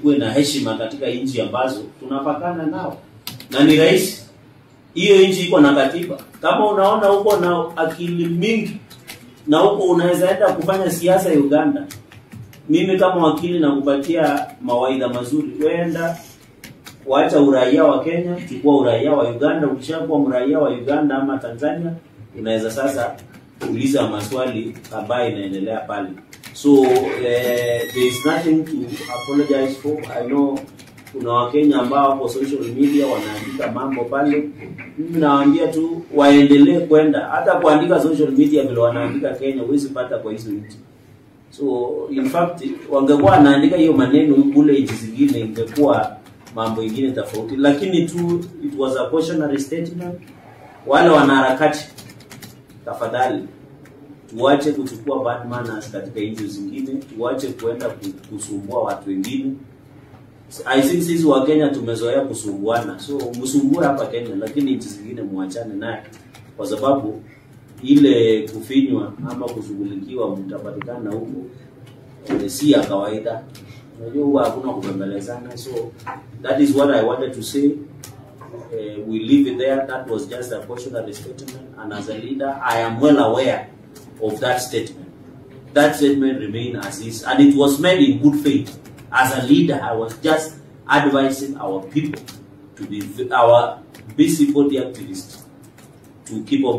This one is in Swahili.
tukuwe na heshima katika nchi ambazo tunapakana nao. Na ni rahisi. Hiyo nchi iko na katiba. Kama unaona uko na akili mingi na huko unaweza enda kufanya siasa Uganda, mimi kama wakili nakupatia mawaidha mazuri. Wenda wacha uraia wa Kenya, chukua uraia wa Uganda. Ukishakuwa mraia wa Uganda ama Tanzania, unaweza sasa uliza maswali ambayo inaendelea pale. So there is nothing to apologize for. I know kuna Wakenya ambao wako social media wanaandika mambo pale. Mimi nawaambia tu waendelee kwenda. Hata kuandika social media vile wanaandika Kenya, huwezi pata kwa hizo nchi. So in fact wangekuwa wanaandika hiyo maneno kule nchi zingine, ingekuwa mambo ingine tofauti. Lakini tu it was a cautionary statement. Wale wanaharakati, tafadhali tuache kuchukua bad manners katika nchi zingine, tuache kuenda kusumbua watu wengine. I think sisi wa Kenya tumezoea kusumbuana. So msumbue hapa Kenya, lakini nchi zingine muachane naye, kwa sababu ile kufinywa ama kushughulikiwa mtapatikana huko si ya kawaida. Unajua huwa hakuna kubembelezana. So that is what I wanted to say. We leave it there. That was just a cautionary statement, and as a leader I am well aware of that statement. That statement remained as is, and it was made in good faith. As a leader, I was just advising our people to be our busybody activists to keep up.